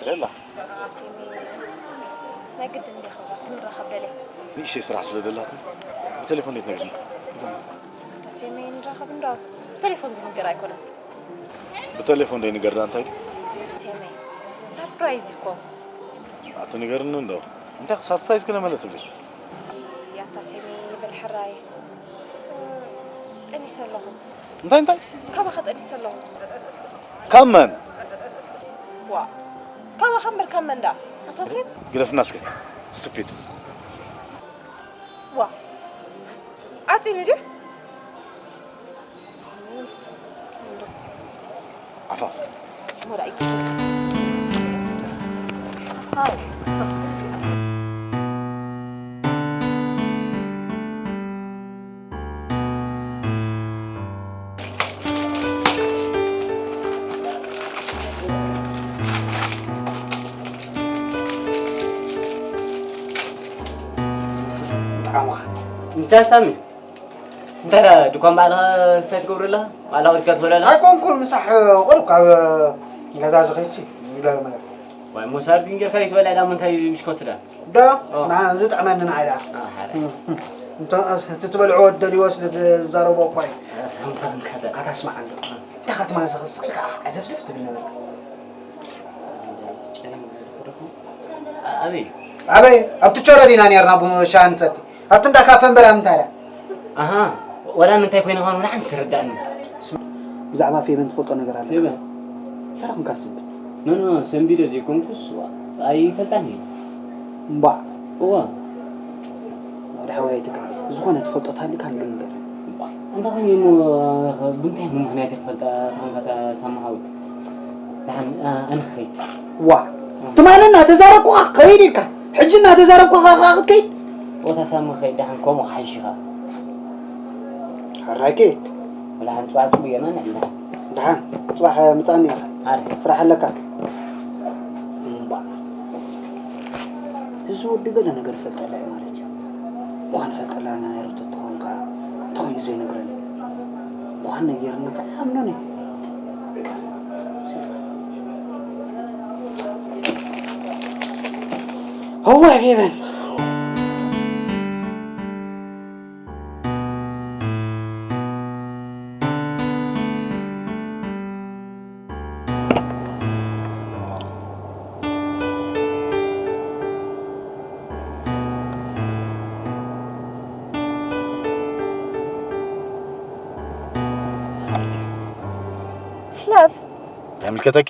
ደላ ኣሴሜ፣ ናይ ግድን እንዲኻ ክንራኸብ ደልየ። ንእሽተይ ስራሕ ስለ ደላትኒ ብቴሌፎን ደይ ትነግርኒ? ኣሴሜ፣ ንራኸብ እንዶ ብቴሌፎን ዝንገር ኣይኮነን። ብቴሌፎን ደይ ንገርዳ እንታይ? ኣሴሜ፣ ሰርፕራይዝ እኮ። ኣቲ ንገርኒ እንዶ እንታይ ሰርፕራይዝ ክነ መለ ትብሊ? ያታ ኣሴሜ፣ በል ሕራይ። ጠኒሰ ኣለኹ። እንታይ እንታይ? ካባኻ ጠኒሰ ኣለኹ። ካብ መን? ዋ፣ ካባኻ እምበር ካብ መን ደኣ? ኣታ ኣሴም? ግደፍና እስከ። ስቱፒድ። ዋ፣ ዓፂኒ ድዩ? ዓፋፍ። ወራይ። እንታይ ሳሚ? እንታይ ደኣ ድኳን ባዕልኻ ሳይ ትገብረላ? ባዕልኻ ወዲካ ትበላላ? ኣይኮንኩን ምሳሕ ቁሩብ ካብ ገዛ ዝኸይድሲ ይገርመለካ። ዋይ ሞሳርዲን ጌርካ ይትበልዕ ዳሞ እንታይ ብሽኮቲ ደኣ? ዶ ንዓ ዝጥዕመኒ ንዓይ ደኣ ኣሓረ እቲ ትበልዕዎ ደልይዎ ስለ ዝዛረቦ እኳ እዩ። ተንከተ ኣታ ስማዕ እንዶ እንታይ ከተማን ስቕ ኢልካ ዓዘፍዘፍ ትብል ነበርካ። ኣበይ ኣበይ ኣብቲ ቸረዲና ነርና ሻ ንሰቲ ኣብቲ እንዳ ካፈ እምበር ኣብ ምንታይ ደኣ ኣሃ ወላ ንምንታይ ኮይነ ኾን ወላ ሓንቲ ትርዳእኒ ብዛዕባ ፌበን ትፈልጦ ነገር ኣሎ ፌበን ተረኽምካ ስብል ኖ ኖ ሰንቢደ ዘይኮንኩስ ኣይፈልጣን እዩ እምባዕ እዋ ወደ ሓወይ ኣይትካ ዝኾነ ትፈልጦ ታሊካ ንግንገር እንታይ ኮይኑ እሞ ብምንታይ ምክንያት ይክፈልጣ ተኾንካ ሳማሓዊ ደሓን ኣነ ክኸይድ ዋ ትማሊ እናተዛረብኩኻ ከይድ ኢልካ ሕጂ እናተዛረብኩኻ ከዓ ክትከይድ ቦታ ሳሚ ክኸይድ ደሓን ከምኡ ክሓይሽ ኢኻ ሕራይ ከይድ ወላ ሓንቲ ጽባሕ ጽቡቅ የማን እንዳ ደሓን ጽባሕ ምጻኒ ኢኻ ኣረ ስራሕ ኣለካ እምባ እዚ ወዲ ገለ ነገር ይፈልጠላ እዩ ማለት እዩ ምዃን ይፈልጠላ ናይ ርቶ ተኾንካ እንታይ ኮይኑ ዘይነግረኒ ምዃን ነጊርኒ ከኣምኖኒ هو عفيفا ላቭ ይምልከተኪ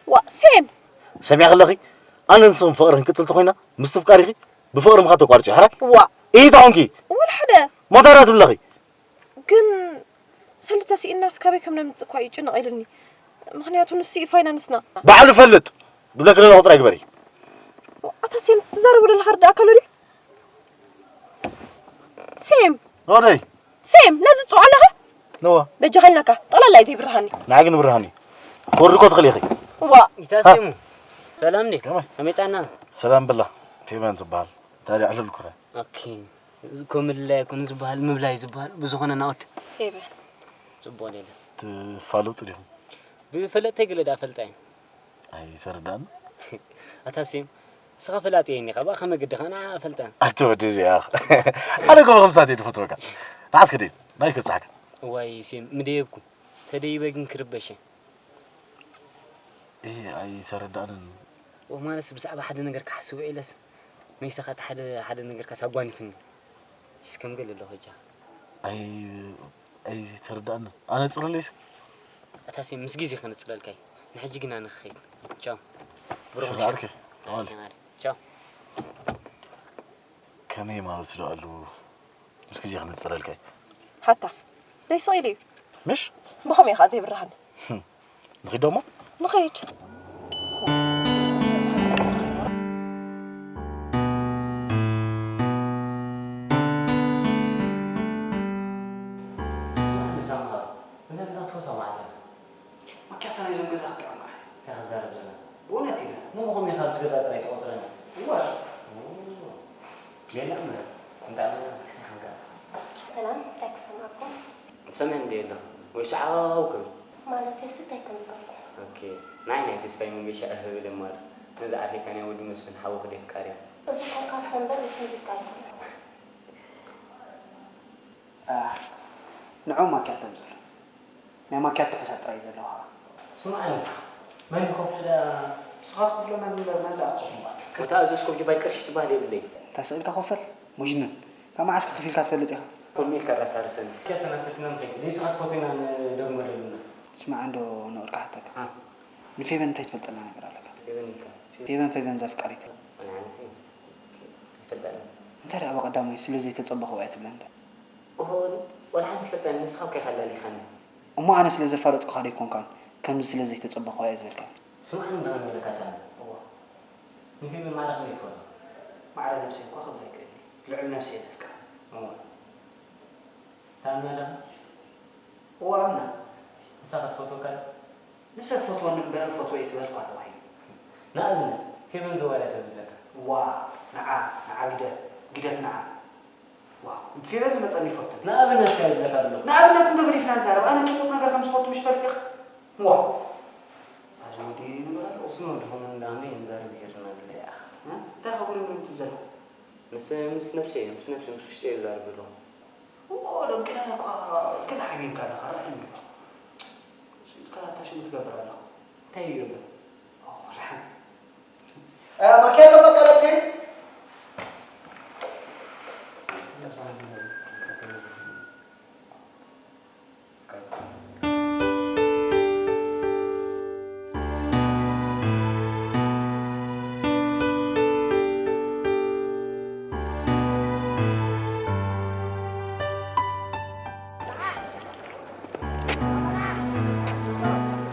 ዋ ሴም ሰሚያ ከለኺ ኣነ ንስኽን ፍቕሪ ክንቅፅል ተኾይና ምስቲ ፍቃሪኺ ብፍቕሪ ምኻድ ተቋርፂ ሕራይ ዋ ኢታ ኾንኪ ወላ ሓደ ሞተራ ትብለኺ ግን ሰልተ ስኢናስ ካበይ ከም ነምፅእ እኳ እዩ ጭንቕ ኢሉኒ ምኽንያቱ ንሱ እዩ ፋይናንስና ባዕሉ ፈልጥ ዝብለኪ ደለኹ ጥራይ ግበሪ ኣታ ሴም ትዛረቡ ደለኻ ርዳእካ ኣሎ ድዩ ሴም ኖደይ ሴም ነዚ ትፅውዖ ኣለኻ ነዋ በጃኻ ኢልናካ ጠቕላላ እዩ ዘይብርሃኒ ንዓግን ብርሃኒ ክወርድ እኮ ትኽእል ኢኺ ዋ ኢታሴሙ ሰላም እንዴ ከመይ? ከመይጣና ሰላም ብላ ፌበን ትበሃል እንታይ ደኣ ኣለልኩኸ ኦኬ እኮ ምልላይ ኣይኮነ ዝበሃል ምብላይ ዝበሃል ብዝኾነ ናኦድ ፌበ ጽቡቕ ሌለ ትፋለጡ ዲኹም ብፈለጥተይ ገለ ደኣ ፈልጣ እየ ኣይተረዳእን ኣታ ሴም እስኻ ፈላጥ እየ እኒኻ ብኣ ከመ ግድኻ ንዓ ፈልጣ ኣቲ ወዲ እዚኣ ኣነ ጎበ ከምሳት እየ ዝፈትወካ ንዓስ ክደይ ናይ ከብፅሓካ እዋይ ሴም ምደየብኩ ተደይበ ግን ክርበሸ እ ኣይተረዳእንን ማለስ ብዛዕባ ሓደ ነገር ክሓስብ ኢለስ መይሰኻ እቲ ሓደ ሓደ ነገር ካስ ኣጓኒፍኒ እስከም ገለ ኣለኹ እጃ ኣይ ኣይተረዳእንን ኣነ ፅርለይስ ኣታ ሴም ምስ ግዜ ከነፅለልካ እዩ ንሕጂ ግን ኣነ ክኸይድ ቻው ብሩኽ ሽራርክ ቻው ከመይ ማለት ዶ ኣሉ ምስ ግዜ ከነፅለልካ እዩ ሃታፍ ደይ ስቕ ኢሉ እዩ ምሽ ብኸመይ ከዓ ዘይብርሃኒ ንኺዶ እሞ ንኸይድ እዛ ገዛ ትፈትዋ ማለት እያ ማኪያቶ ናይዞም ገዛ ክጥዕማ እንታይ ክዛረብ ዘላ ብእውነት ኢለ እሞ ብኸመይ ኢኻ ኣብዚ ገዛ ጥራይ ትቆፅረኒ እወ ሌላ እምበር እንታይ ክትሓንካ ሰላም እንታይ ክሰማዕኩም ትሰምዕ እንደ የለኻ ወይ ሰሓው ክብል ማለተይስ እንታይ ከምፀኩም ኦኬ ንዓይ ናይ ተስፋይ መንገሻ እህ ብል እምበር፣ ነዚ ዓርከይ ናይ ወዲ መስፍን ሓወኺ ዶ የፍቃር እየ? እዚ ኮካፈ እምበር ንሕን ዝቃል። ንዑ ማኪያቶ ኣምፅእ። ናይ ማኪያቶ ሕሳብ ጥራይ እዩ ዘለዎ ከዓ። ስምዓኒ፣ መን ይኸፍሎ ደኣ? ንስኻ ትኸፍሎ መን እምበር መን ደኣ ክኸፍሎ? እታ ኣዘዝኮ ጅባይ ቅርሺ ትበሃል የብለይ። እታ ስእልካ ኮፈል? ሙጅንን። ካብ መዓስ ከፊልካ ትፈልጥ ኢኻ? ከምኡ ኢልካ ራስ ኣርሰን። ከተ ናሰትና ንኸይድ። ደይ ስኻ ትፈትውና ንደግሞ ደሉና። ስማዕ እንዶ ነቕርካ ሓተካ። አ። ንፌበን እንታይ ትፈልጠላ ነገር ኣለካ? ፌበን ኢልካ? ፌበን፣ ፌበን ዘፍቃሪት። ኣነ ሓንቲ ይፈልጠላ። እንታይ ደኣ ብቐዳማይ ስለ ዘይተጸበኹ እያ ትብለኒ ደኣ? ኦሆ፣ ወላ ሓንቲ ትፈልጠኒ፣ ንስኻ እኮ ኢኻ ኣላሊኻኒ። እሞ ኣነ ስለ ዘፋለጥኩኻ ዶ ኣይኮንካን ከምዚ ስለ ዘይተጸበኹ እያ ዝበልካኒ? ስምዓኒ እንዳ ኣንበረካ ሳሚ። እዋ። ንፌበን ማዕረ ከመይ ትፈልጦ? ማዕረ ነብሰይ እኳ ክብላ ኣይክእልን እየ። ልዕሊ ነብሰይ እየ ዘፍቅራ። እዋ። ትኣምና ኣለኻ? እዋ ኣምና። ንሳ ክትፈትወካ ዶ? ንሰብ ፈትወኒ እምበር ፈትወ እየ ትበል እኳ ተባሂሉ። ንኣብነት፣ ፌበን ዘዋርያ ተዝብለካ? እዋ፣ ንዓ፣ ንዓ ግደፍ፣ ግደፍ ንዓ። ዋው፣ ፌበን ዝመጸኒ ይፈቱ። ንኣብነት ከ ይብለካ ዘለኹ። ንኣብነት እንዶ ገዲፍና ንዛረብ። ኣነ ጭቡጥ ነገር ከም ዝፈቱ ምሽ ትፈልጥ ኢኻ? ዋው። ኣዚ ወዲ ነገር ኣለዎ። ስኖ ድኾነ እንዳ ኣመይ ንዛረብ ጌርና ብለ ኢኻ። እ? እንታይ ከ ጉድ እንዶ ትብል ዘለኹ? ምስ፣ ምስ ነብሰይ እየ፣ ምስ ነብሰይ፣ ምስ ውሽጠይ እየ ዝዛረብ ዘለኹ። እሞ ደንቅነ እኳ ግን ሓሚምካ ኣለኻ፣ ርኣየኒ። ስኢልካ እንታይ ሽሙ ትገብር ኣለኻ? እንታይ ይገብር? ኦ፣ ወላ ሓንቲ። እ፣ ማኪያቶ መቀረጽ ግን?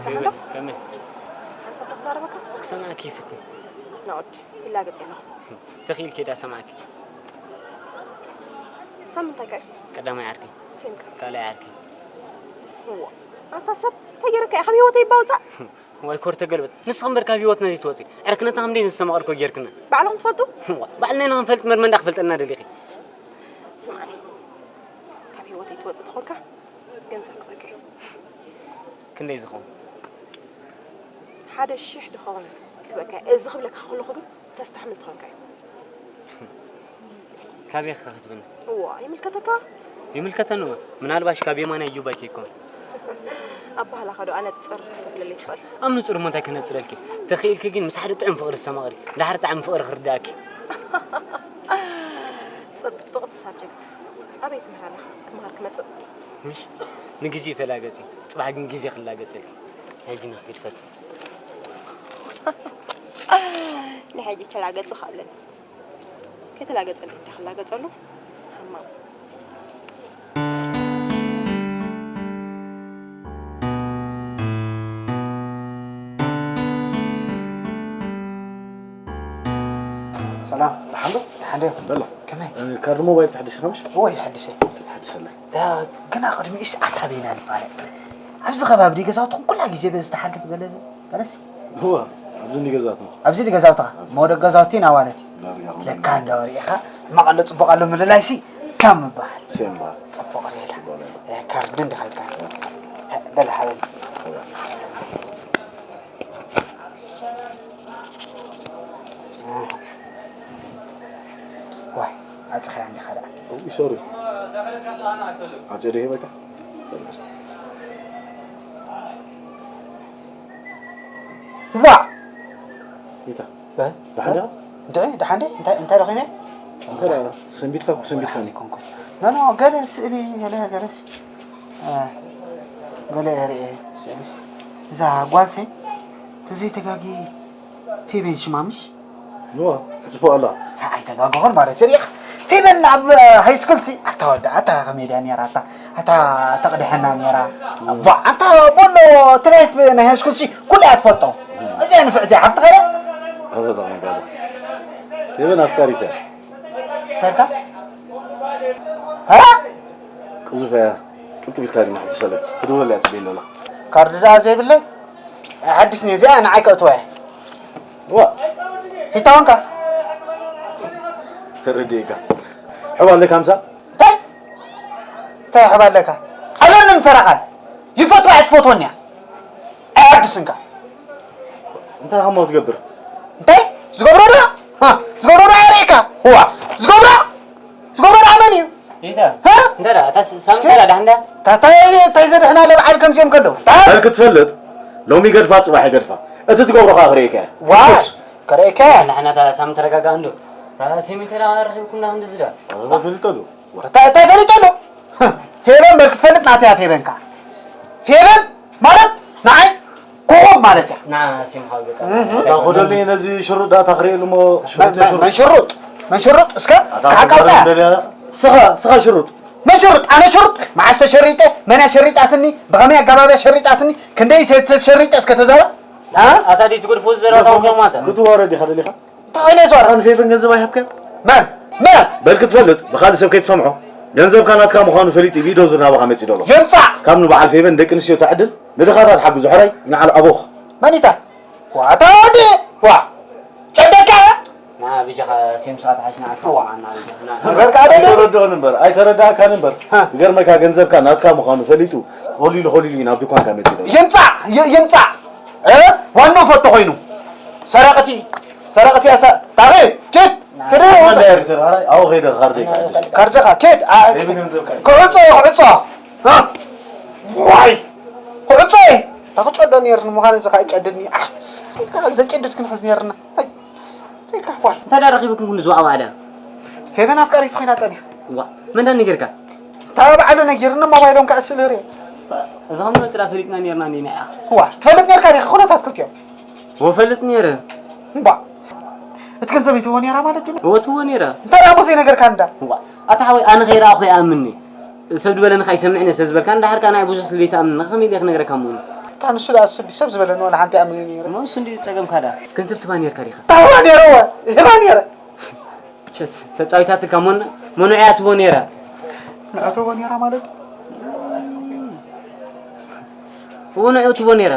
ደሓን ዶ? ከመይ? ሓንሳብ ዶ ክዛረበካ? ክሰምዓኪ ይፍትን። ናኦድ፣ ይላገጽ ኣለኹ። ተኽኢልኪ ዳ ሰምዓኪ? ሳምንታይ ከ? ቀዳማይ ዓርኪ። ሴንካ? ካልኣይ ዓርኪ። እዋ፣ ኣንታ ሰብ፣ እንታይ ገይረካ ኢኻ? ካብ ህይወተይ እባ ውጻእ። ዋይ ኮር ተገልበጥ። ንስኺ እምበር ካብ ህይወትና ዘይትወጺ። ዕርክነትና ከም ደይ ዝተመቐልኮ ጌርክና። ባዕልኹም ትፈልጡ? እዋ፣ ባዕልና ኢና ክንፈልጥ እምበር መን ዳ ክፈልጠልና ደሊኺ? ስምዓኒ፣ ካብ ህይወተይ ትወጽእ ተኾንካ፣ ገንዘብ ክህበካ እየ። ክንደይ ዝኸውን? ሓደ ሽሕ ዝኸውን ክህበካ እየ። እዚ ክብለካ ከለኹ ግን ተስተሕምል ተኾንካ እዩ። ካበይ ኢኻ ክትብኒ? እዋ፣ ይምልከተካ? ይምልከተኒ እወ። ምናልባሽ ካብ የማናይ ጁባይ ከይኮን። ኣባህላኻ ዶ ኣነጽር ክትብለለይ ትኽእል? ኣብ ንጹር እሞ እንታይ ከነጽረልኪ? ተኽኢልኪ ግን ምስ ሓደ ጥዑም ፍቕሪ ተስተማቕሪ። ድሓር ጣዕሚ ፍቕሪ ክርድኣኪ። ጽብቕቲ ሳብጀክት። ኣበይ ትምህር ኣለኻ? ክመሃር ክመጽእ። ምሽ? ንግዜ ተላገጺ። ጽባሕ ግን ግዜ ክላገጸልኪ። ሕጂ ንኽግድፈት። ንሕጂ ተላገጺ ከኣለኒ። ከይተላገጸሉ እንዳ ክላገጸሉ። ሕማቕ። ሰላም። ደሓን ዶ? ደሓን ዶ? በሎ። ከመይ? እ፣ ካርድ ሞባይል ተሕድስ ኢኻ ምሽ? እወ፣ ይሐድስ እየ። ተትሐድሰለይ። እ፣ ግና ቅድሚኡስ ኣታ በይና ንፋለጥ። ኣብዚ ከባቢ ድዩ ገዛውትኹም? ኩላ ግዜ በዚ ትሓልፍ ገለ በለሲ። እወ፣ ኣብዚ እንዲ ገዛውትና። ኣብዚ እንዲ ገዛውትኻ? ኣብዚ። መውደቅ ገዛውቲና ማለት እዩ። ዳርጋ ለካ እንዶ ርኢኻ፣ ሕማቕ ኣሎ ጽቡቕ ኣሎ ምልላይሲ ሳም ምበሃል። ሴም በሃል። ጽቡቕ ርኢኻ። ጽቡቕ ርኢኻ። እ፣ ካርድ እንዲኻ ኢልካ። በል ሓበል። ዋይ፣ ኣጽኸያ እንዲኻ ደኣ። እው፣ ሶሪ። ኣጽዮ ዶ ይህበካ? ዋ! ይታ? እ? ደሓን ዲኻ? እንድዒ፣ ደሓን ዲኻ? እንታይ፣ እንታይ ረኺበ? እንታይ ደኣ? ሰንቢድካ እኮ ሰንቢድካኒ። ኣይኮንኩን። ኖ፣ ኖ፣ ገለ ስእሊ፣ ገለ፣ ገለሲ። እ፣ ገለ እየ ርእየ፣ ስእልሲ። እዛ ጓልሲ፣ ተዘይተጋጊ ፌቤን ሽማ ምሽ? እዋ፣ ጽቡቕ ኣላ። እንታይ ኣይተጋገኹን ማለት ርኢኻ። ፌበን ኣብ ሃይ ስኩል ሲ፣ ኣታ ወዲ፣ ኣታ ከመይ ድያ ነይራ፣ ኣታ፣ ኣታ ተቕድሐና ነይራ። እዋ። ቧ፣ ኣታ ቦሎ ትሬፍ ናይ ሃይ ስኩል ሲ፣ ኩሉ እያ ትፈልጦ። እዚኣ ንፍዕቲ እያ፣ ሓፍትኻ እያ። ኣታ ተቐመጣ። ፌበን ኣፍቃሪት እያ። እንታይ ኢልካ? ሃ? ቅዙፍ እያ። ቅልጥፍ ኢልካ ግን ሓድሰለይ። ክድውለላ እያ ጽበየኒ ኣላ። ካርድ ደኣ ዘይብለይ? ኣይሓድስን እየ። እዚኣ ንዓይ ከእትዋ እየ። ዋ። ሂታውንካ? ተረዲእካ። ሕባ ኣለካ ምሳ? እንታይ? እንታይ ሕባ ኣለካ? ኣለኒ ምፈራቓል። ይፈትዋ እያ ትፈትወኒ እያ። ኣይሓድስንካ። እንታይ ኢኻ እሞ ትገብር? እንታይ ዝገብሮ ዶ? ሃ፣ ዝገብሮ ዶ የርእየካ? ዋ፣ ዝገብሮ ዝገብሮ ዶ ኣመል እዩ? ይታ ሃ? እንተ ደኣ፣ እታ ስ-፣ ሳሚ እስኪ። እንተ ደኣ፣ ደሓን ደኣ? ታ-፣ ታይ፣ ታይ ዘድሕና ለብዓል ከምዚኦም ከለዉ? በል ክትፈልጥ፣ ሎሚ ገድፋ፣ ጽባሕ ይገድፋ። እቲ ትገብሮ ኸኣ ክርእየካ እየ። ዋ፣ ትኩስ። ከርእየካ እየ። ንሕና እታ ሳሚ ተረጋጋ እንዶ። እታ ሴሚ እንተ ደኣ ረኺብኩምና ክንድዚ ደኣ። ኣበባ ፈሊጠሉ። እንታይ፣ እንታይ ፈሊጠሉ? ፌበን በል ክትፈልጥ ናተይ እያ ፌበን ከኣ። ፌበን ማለት ንዓይ ኮኾብ ማለት እያ። ንዓ ሲም ሓው በቃ። እህ። እዛ ኹደልኒ ነዚ ሽሩጥ ዳታ ክርእየሉ እሞ ሽሩጥ መን፣ መን፣ ሽሩጥ። መን ሽሩጥ? መን ሽሩጥ? እስከ፣ ኣታ እስከ ሓቃውታ። ኹደልኒ ደልያ? ስኻ፣ ስኻ ሽሩጥ። መን ሽሩጥ? ኣነ ሽሩጥ? መዓስ ተሸሪጠ? መን እያ ሸሪጣትኒ? ብኸመይ ኣገባብ እያ ሸሪጣትኒ? ክንደይ ተ-፣ ተሸሪጠ እስከ ተዛረብ? ኣ? ኣታ ዲት ጉድፉ ዘረባ ታውቅዮ ማታ። ክትዋረድ ኢኻ ደሊኻ? እንታይ ዓይነት ዞር? ኣን ፌብን ገንዘብ ኣይሃብካን? መን? መን? በል ክትፈልጥ፣ ብኻልእ ሰብ ከይትሰምዖ፣ ገንዘብካ ናትካ ምዃኑ ፈሊጡ እዩ ብኢዶ ዙር ናባኻ መጺኡ ዘሎ። ይምጻእ! ካብ ንበዓል ፌበን ደቂ ኣንስትዮ ተዕድል፣ ንድኻታት ሓግዙ ሕራይ፣ ይንዓል ኣቦኽ። መን ኢታ? ዋ፣ ኣታ ወዲ! ዋ! ጨደካ! ና፣ ብጃኻ ሴምስኻ ተሓሽና፣ ዋ። ኣሰማዕና፣ ብጃኻ፣ ና። እምበር ከኣ ደለ? ኣይተረድኦን እምበር፣ ኣይተረዳእካን እምበር። ሃ። ይገርመካ፣ ገንዘብካ ናትካ ምዃኑ ፈሊጡ፣ ኾሊሉ፣ ኾሊሉ እዩ ናብ ድኳንካ መጺኡ ዘሎ። ይምጻእ! ይ-፣ ይምጻእ! እ? ዋናው ፈቶ ኮይኑ። ሰረቕቲ፣ ሰረቕቲ ያሳ-፣ ታኺ፣ ኪድ፣ ኪድ፣ መን ዳይሬክተር ዳሕራይ? ኣብኡ ኸይደ ካርደይ ክዕድስ። ካርድኻ፣ ኪድ፣ ኣ፣ ሄቢ ገንዘብካ እዩ። ክዕጾ፣ ክዕጾ። እ? ዋይ! ክዕጾ እየ። ታኽጨዶ ነይርኒ ምዃኑ እዚ ኸኣ ይጨድድኒ። ኣ፣ ስልካ ዘጨድድ ክንሕዝ ነይርና። ኣይ፣ ስልካ፣ ዋይ። እንታይ ዳ ረኺብኩም ክንዲ ዝዋዕዋዕ ዳ? ፌበን ኣፍቃሪት ኮይና ጸኒሓ። ዋ፣ መን ዳ ነጊርካ? እታ ባዕሉ ነጊርኒ፣ ሞባይሎም ክዕስል እየ። እዛ ኸም ነጽላ ፈሊጥና ነይርና እንዲና ኢኻ። ዋ፣ ትፈልጥ ነይርካ ዲኻ? ኩነታት ክልቲኦም። ወፈልጥ ነይረ። እምባ። እቲ ገንዘብ ይትዎ ነይራ ማለት ድዩ? እወ፣ ትዎ ነይራ። እንታይ ደኣ እሞ ዘይነገርካኒ እንዳ? እዋ፣ ኣታ ሓወይ፣ ኣነ ከይረኣኹ ይኣምንኒ። ሰብ ዝበለኒ ከኣ ይሰምዕኒ ስለ ዝበልካ፣ እንዳ ሓርካ ናይ ብዙሕ ስለ ዘይትኣምንኒ፣ ከመይ ኢለ ክነግረካ እሞ? እታ ንሱ ደኣ እሱ ድዩ ሰብ ዝበለኒ፣ ዋላ ሓንቲ ይኣምንኒ ነይረ። እሞ እሱ እንድዩ ጸገምካ ደኣ። ገንዘብ ትባ ነይርካ ዲኻ? ታዋ ነይረ፣ እወ፣ ይህባ ነይረ። ቸስ፣ ተጻዊታትልካ፣ መን-፣ መኑዕያ ትቦ ነይራ? ንዕተቦ ነይራ ማለት? እዎ፣ ንዕኡ ትቦ ነይራ።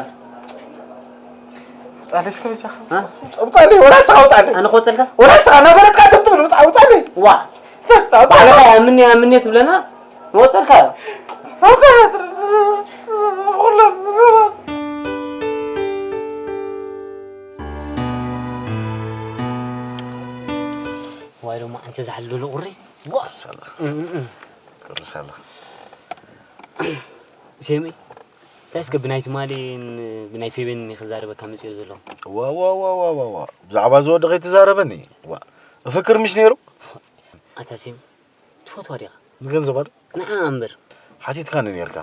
ውጻለይ እስከ በጃኻ። እ? ውጻለይ፣ ወላ ንስኻ ውጻለይ። ኣነ ክወጸልካ? ወላ ንስኻ እናፈለጥካ ትም ትብል፣ ውጻ-፣ ውጻለይ። ዋ። ውጻለይ። ባዕልኻ እያ፣ ምንያ፣ ምንያ ትብለና? ንወጸልካ። ውጻለይ። ኩሎም ዋይ፣ ሎማዓንቲ ዝሓልሉ ቁሪ። ዋ! ቅርስ ኣላ። እም፣ እም፣ እም። ቅርስ ኣላ። ሴመይ፣ እንታይ እስከ ብናይ ትማሊን ብናይ ፌቤን እየ ክዛረበካ መጺኦ ዘለኹ። ዋ፣ ዋ፣ ዋ። ብዛዕባ እዚ ወዲ ከይትዛረበኒ። ዋ፣ እፍክር ምሽ ነይሩ? ኣታ ሴም፣ ትፈትዋ ዲኻ? ንገንዘባ ዶ? ንዓ እምበር። ሓቲትካኒ ነይርካ።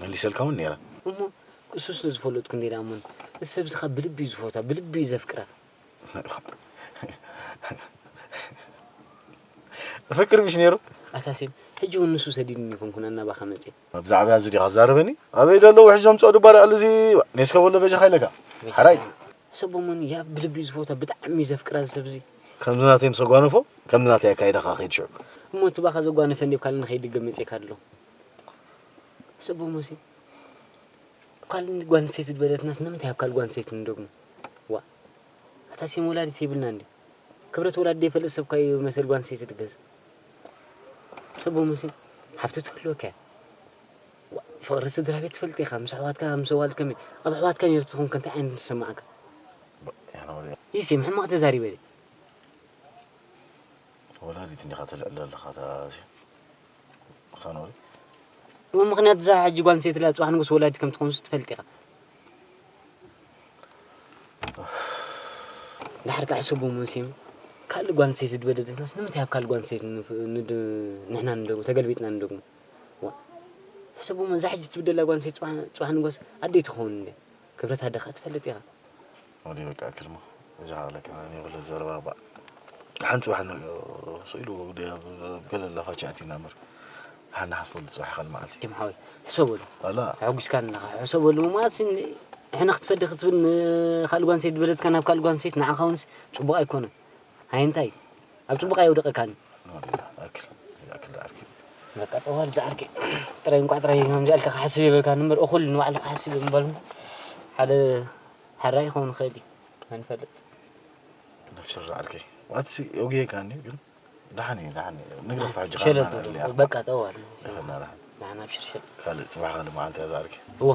መሊሰልካ እውን ነይረ። እሞ፣ እሱ ስለ ዝፈለጥኩ እንዴ ደኣ እሞን፣ እዚ ሰብ እዚ ኸኣ ብልቢ እዩ ዝፈትዋ፣ ብልቢ እዩ ዘፍቅራ። ፍቅር ምሽ ነይሩ? ኣታ ሴም፣ ሕጂ እውን ንሱ ሰዲድኒ ይኾንኩን ኣናባኻ መጽየ። ብዛዕባ እዚ ዲኻ ትዛረበኒ? ኣበይ ደሎ ውሕጅ ዘምጽኦ ድባሪ ኣሉ እዚ ኔስካ ወሎ በጃኻ ኢለካ። ሓራይ። ሰቦምን ያ ብልቢ ዝፈትዋ ብጣዕሚ ዘፍቅራ እዚ ሰብ እዚ። ከምዚ ናተይ ምስ ኣጓነፎ፣ ከምዚ ናተይ ኣካይዳ ከኣ ከይድ ሽዑ። እሞ እቲ ባኻ ዘጓነፈ እንዴ ካልእ ንኸይድገም መጽየካ ኣሎ። ሰቦሙሲ፣ ካልእ ጓል ኣንስተይቲ ዝበለትናስ ንምንታይ ኣብ ካልእ ጓል ኣንስተይቲ ንደግሞ? ዋ፣ ኣታ ሴም ወላዲት የብልናን ድዩ? ክብረት ወላዲ ዘይፈልጥ ሰብ እኳ እዩ መሰል ጓል ኣንስተይቲ ዝገዝእ። ሰቦሙሲ፣ ሓፍቲ ትህልወካ እያ። ዋ፣ ፍቕሪ ስድራ ቤት ትፈልጥ ኢኻ፣ ምስ ኣሕዋትካ፣ ምስ ኣዋልድ ከመይ? ኣብ ኣሕዋትካ ነይሩ ትኾንከ እንታይ ዓይነት ምሰማዓካ? ባ-፣ ያና ወዲያ። ይሲ፣ ሕማቕ ተዛሪበ ድየ? ወላዲት እንዲኻ ተልዕሎ ኣለኻ፣ እታ ሲ-፣ እታ ኖሪ። እሞ ምኽንያት እዛ ሕጂ ጓል ኣንስተይቲ ኢላ ጽባሕ ንጉስ ወላዲት ከም ትኾንስ ትፈልጥ ኢኻ። ድሓር ከኣ ሕሰቦ እሞ፣ ሲም፣ ካልእ ጓል ኣንስተይቲ ዝበደለትናስ ንምንታይ ኣብ ካልእ ጓል ኣንስተይቲ ንፍ-፣ ንድ-፣ ንሕና ንደግሞ፣ ተገልቢጥና ንደግሞ? ዋ፣ ሕሰቦ እሞ፣ እዛ ሕጂ ትብደላ ጓል ኣንስተይቲ ጽባሕ፣ ጽባሕ ንጉስ ኣደይ ትኸውን እንድያ። ክብረት ኣደኻ ትፈልጥ ኢኻ። ወዲ በቃ ክልሞ፣ እዛ ለካ ናይ ወለ ዘረባ ባ-፣ ሓንቲ ጽባሕ ን-፣ ስኢሉ ወዲ ኣብ ገለ ላፋ ቻት ኢና እምበር። ሓና ሓስበሉ ጽባሕ ካልእ መዓልቲ። ኪም ሓወይ፣ ሕሰበሉ። ኣላ። ኣሕጒስካኒ ኣለኻ። ሕሰበሉ ማለት ሲ፣ ሕነ ክትፈዲ ክትብል ንኻልእ ጓል ኣንስተይቲ ዝበለትካ ናብ ካልእ ጓል ኣንስተይቲ ንዓኻ እውንስ ጽቡቕ ኣይኮነን። ሃይ እንታይ? ኣብ ጽቡቕ ኣየውድቐካን። ኣክል፣ ኣክል ዓርኪ። በቃ ጠዋል ዝዓርኪ። ጥራይ እንቋዕ ጥራይ ከምዚ ኣልካ ክሓስብ የብልካን እምበር፣ እኹል ንባዕሉ ክሓስብ እምበር፣ ሓደ ሓራ ይኸውን ይኽእል እዩ። መን ይፈልጥ? ነብስር ዝዓርኪ። ዋትሲ፣ ኦጌ ካን እዩ ግን፣ ደሓን እዩ፣ ደሓን እዩ። ንግደፋ ሕጂ ሸለል ካን ትብሉ። ኣልያ። በቃ ጠዋል። ይኸና ደሓን። ንዓና ኣብሽር ሸለል። ካልእ ጽባሕ ካልእ መዓልቲ እያ ዝዓርኪ። እወ።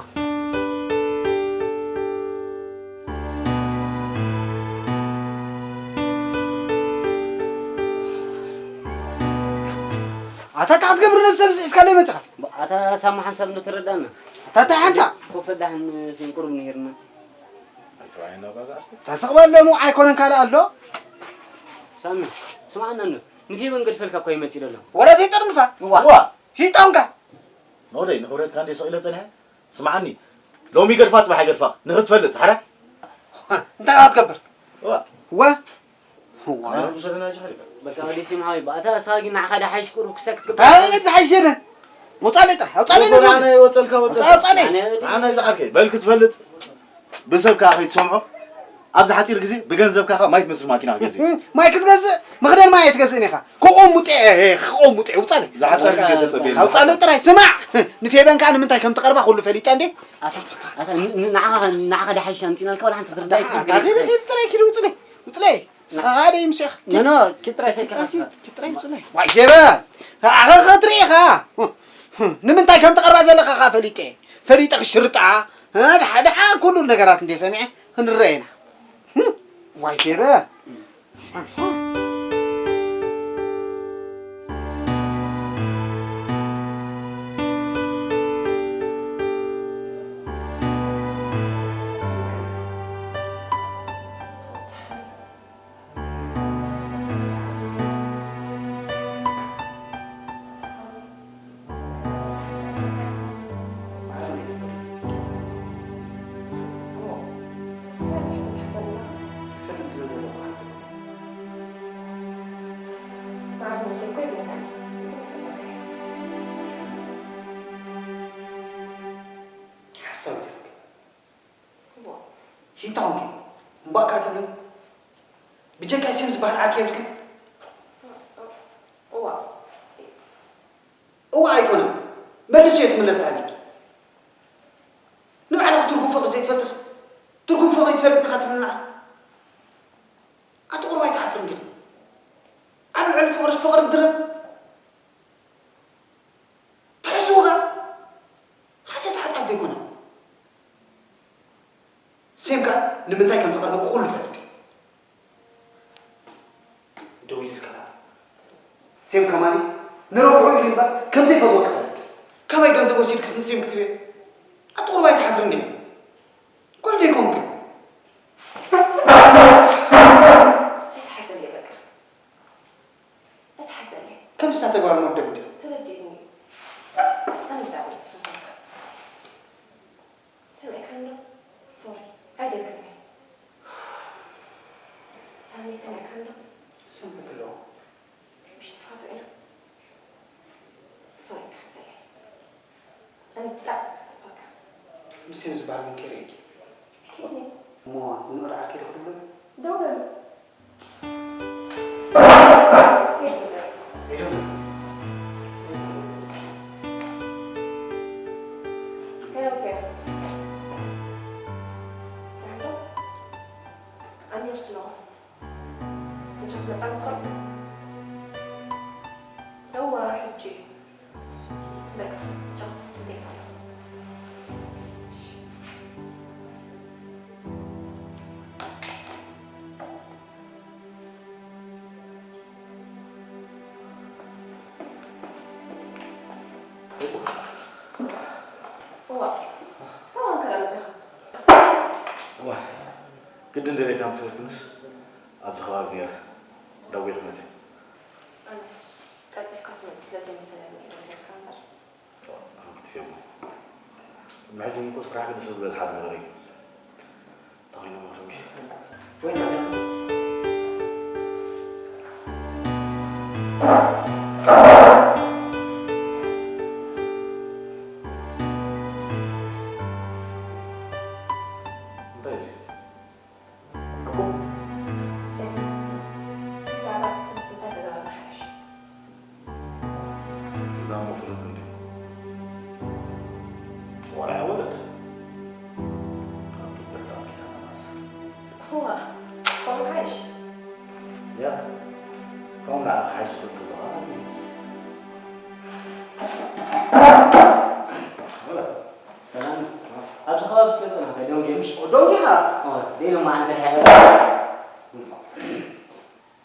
ኣታ እንታይ ክትገብር ነዚ ሰብ እዚ ሒዝካለይ መጺኻ? ኣታ ሳሚ ሓንሳብ እንተተረዳእና። ኣታ እንታይ ሓንሳብ? ኮፈ ዳሕን ቁሩብ ነይርና። ኣይሰማዕና ባዛ። ተስቕ በል ደሞ ኣይኮነን ካልእ ኣሎ። ሳሚ፣ ስምዓና እንዶ። ንፌበን ገድፈልካ እኮ ይመጽእ ዘሎ። ወላ ዘይጠርንፋ? እዋ። እዋ። ሂጣውንካ። ኖደይ፣ ንኽብረትካ እንዴ ሰቕ ኢለ ጸኒሐ? ስምዓኒ፣ ሎሚ ይገድፋ ጽባሕ ይገድፋ ንኽትፈልጥ፣ ሓረ? እንታይ ኢኻ ትገብር? እዋ። እዋ። እዋ። ኣነ ውሰደና ጃህሪ። በቃ ወዲ ሲምሓዊ፣ ባእታ ሳጊ ንዓኻ ዳሓይሽ ቁሩብ ክሰክት እንታይ ዝሓይሽ የለን? ውጻለይ ጥራሕ፣ ኣውጻለይ እኮ ነዚ ኣነ ወዲ። ወጸልካ፣ ወጸልካ። ኣውጻለይ። ኣነ ኣነ ዝዓርከይ፣ በል ክትፈልጥ ብሰብ ከኣ ከይትሰምዖ፣ ኣብዚ ሓጺር ግዜ ብገንዘብካ ከኣ ማይ ትመስል ማኪና ክትገዝእ። ማይ ክትገዝእ? መኽደን ማይ ኣይትገዝእን ኢኻ። ክቑሙጤ፣ ክቑሙጤ፣ ውጻለይ። ዝሓጸረ ግዜ ተጸበየኒ። ኣውጻለይ ጥራይ። ስማዕ፣ ንፌበን ከኣ ንምንታይ ከም ትቐርባ ኩሉ ፈሊጠ እንዴ? ኣታ፣ ኣታ፣ ን-፣ ን-፣ ንዓኻ፣ ንዓኻ ዳሓይሽ ኣምጺናልካ፣ ወላ ሓንቲ ክትርዳእ ኣታ፣ ኣይትኽእልን። ኪድ፣ ኪድ፣ ጥራይ ኪድ፣ ውጽለይ፣ ውጽለይ። ስኻ ሓደ ይምሴኻ። ኖ፣ ኖ፣ ኪድ ጥራይ ሰይካ ኪድ፣ ኪድ ጥራይ ውጽለይ። ዋይ፣ ፌበን፣ ኣኻ ክትርኢ ኢኻ። ንምንታይ ከም ትቐርባ ዘለኻ ኸኣ ፈሊጠ። ፈሊጠ ክሽርጣ። እ፣ ደሓ-፣ ደሓን ኩሉ ነገራት እንደ ሰሚዐ ክንረአ ኢና። ዋይ፣ ፌበን። ሓሳብ ይትረክ። እዋ። ሂታ ኾንኪ፣ እምባእ ከኣ ትብልን? ብጀካ ሴም ዝበሃል ዓርኪ የብልክን? እዋ። እዋ ኣይኮነን። መልስዮ ትምለስ ኣለኪ። ንባዕልኺ ትርጉም ፍቕሪ ዘይትፈልጥስ፣ ትርጉም ፍቕሪ ትፈልጥ ኢኻ ትብልኒ ንዓይ? ኣቲ ቁሩብ ኣይትሓፍርን ዲኺ? ኣብ ልዕሊ ፍቕርስ ፍቕሪ ትድረብ? ትሕስውኻ? ሓሴት ሓጢኣት ዘይኮነ። ሴም ከኣ ንምንታይ ከም ዝቐርበኪ ኩሉ ይፈልጥ እዩ። ደዊሉልኪ ከኣ። ሴም ከማኒ ንረብሑ ኢሉ እምበር ከም ዘይፈትወኪ ይፈልጥ እዩ። ካባይ ገንዘብ ወሲድክስ ንሴም ክትብዮ? ኣቲ ቁሩብ ኣይትሓፍርን ዲኺ? ጓል ዶ ኣይኮንክን? ኣይትሓዘለይ በቃ። ኣይትሓዘለይ። ከምዚ ተግባር መወደብ እንዲኺ። ተረዲእኒ እዩ። ኣነ ብጣዕሚ እየ ዝፈትወካ። ሰሚዕካኒ ዶ? ሶሪ፣ ኣይደግምን እየ። ሳሚ፣ ሰሚዕካኒ ዶ? ሰሚዕኪ ኣለኹ። ምሽ ንፋቶ ኢና። ሶሪ፣ ኣይትሓዘለይ። ኣነ ብጣዕሚ እየ ዝፈትወካ። ምስ ሴም ዝበሃል ግን ከይርእየኪ። ከይኒ? እሞ ንመርዓ ከይደ ክድውለሉ? ደውለሉ። ሄሎ፣ ሴም። ደሓን ዶ? ኣነ እየ ስለ መቸም ክትመጻ ትኽእል። እወ፣ ሕጂ። በቃ፣ ቻው። ጽቡቅ። እዋ፣ ተማን ከዳም ዚኻ። እዋ፣ ግድን ደለካ ምፈልክንስ ኣብዚ ከባቢ ነይረ። ደዊኽ መጽእ። ኣነስ ቀልጢፍካ ትመጽእ ስለ ዘይመሰለኒ እየ ደውለልካ እምበር። ክትፍዮ። ምሕጂ እኮ ስራሕ ግን ዝበዝሓ ነገር እዩ። ተኾይኑ ምኽንኪ። ወይ እንታይ እዩ? እኮ። ሴም፣ ብዛዕባ እቲ ምስልታ ተገባና ሓይሽ። እዛ እሞ ፍሉጥ እንዲ። ዋላ ወለድ። ኣብ ጥበት ተኣኪላ ተማስ። እዋ፣ ከምኡ ሓይሽ። ያ፣ ከምኡ ንዓኻ ሓይሽ ትፈልጥ ኣለኻ። ወላ ሰላም። ኣብዚ ከባቢ ስለ ጸናሕካ ዶንጌ ምሽ? ዶንጌ ኢኻ? ኦ፣ ደይኖ መዓልቲ ሓያስ።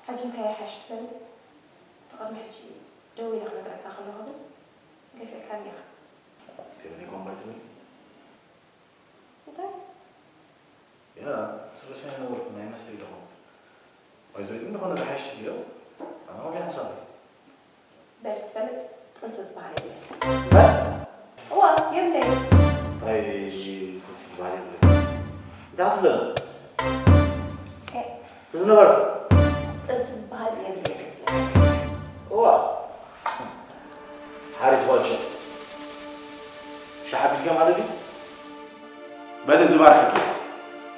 ሕጂ እንታይ ይሓይሽ ትፈልጥ? እቲ ቅድሚ ሕጂ ደው ኢለ ክነግረካ ከለኹ ግን ገፊዕካኒ ኢኻ። ፌሚኒ ኮምባይትኒ እንታይ? ያ ስለሰ ነበርኩ ናይ መስተ ኢለኹም ባይዘ ግን ዝኾነ ዝሓይሽ ትብዮ ኣነ ከመይ ሓሳብ በል ክትፈልጥ ጥንሲ ዝበሃል የብለይ። በር እዋ የብለይ። እንታይ ጥንሲ ዝበሃል የብለይ እንታይ ክትብለ ኤ ትዝነበረ ጥንሲ ዝበሃል የብለይ ዝብል እዋ ሓሪፍ ቆልሾ ሻዕ ቢልካ ማለት እዩ በል እዚ ባርሕኪ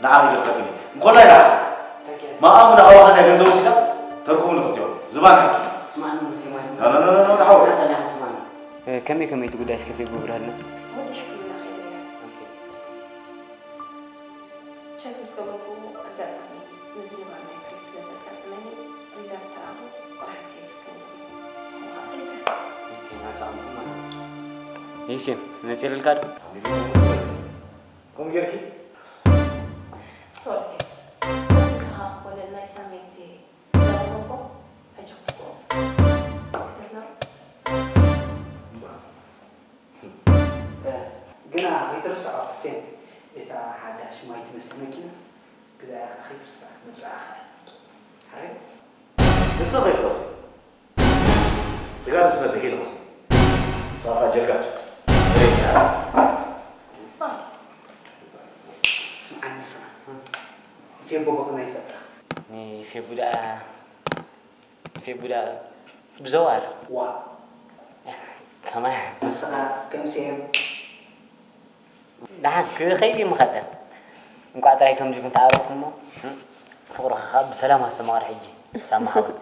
ንዓ ይዘፈቅኒ እንኮላይ ንዓ ማኣሙ ንኣዋኻ ናይ ገንዘብ ወሲዳ ተርኩቡ ንክልቲኦም ዝባን ሓቂ ስማዕኒ ሙሴ ማይ ኖ ኖ ኖ ኖ ንሓው ሰላም ስማዕኒ ከመይ ከመይ እቲ ጉዳይ እስከ ፌጎ ብርሃልና ወዲ ሕክምና ከይደ እያ። ቸክ ምስ ገበርኩ ኣጋጣሚ ምዝንባል ናይ ፕሬስ ስለ ዘጋጠመኒ ሪዛልት ተረኣኹ ቆራሕቲ ከይድከኒ ናጻኹም ማለት ይሴም መፅልልካ ዶ ከምኡ ጌርኪ ሶሪ ሴ ንስኻ ኮነ ናይ ሳሜት ዜ ዘረበኮ ሕጂ ክትኮ ክትነር ግና ከይትርስዖ ሕሴን እታ ሓዳሽ ማይ ትመስል መኪና ግዛእያ ከዓ ከይትርስዓ ምብፅዓኻ ሓረግ ንስኻ ከይትቐስሚ ስጋ ንእስነተይ ከይትቐስሚ ንስኻ ከዓ ጀልጋት ስምዓኒ ንስኻ ፌቦ ብኸመይ ትፈልጣ ንፌቡ ደኣ ንፌቡ ደኣ ብዘዋር ዋ ከማይ ንስኻ ከም ሴም ደሓን ክኸይድ እዩ ምኸደ እንቋዕ ጥራይ ከምዚ ክንተዓረኩ እሞ ፍቕርኻ ከዓ ብሰላም ኣስተማቕር ሕጂ ሳማ ሓወይ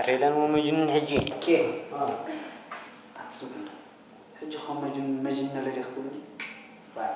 ከይለን መጅኑን ሕጂ ኬ ኣትስምዕና ሕጂ ኸ መጅን መጅን ኣለደ ክትብል ባይ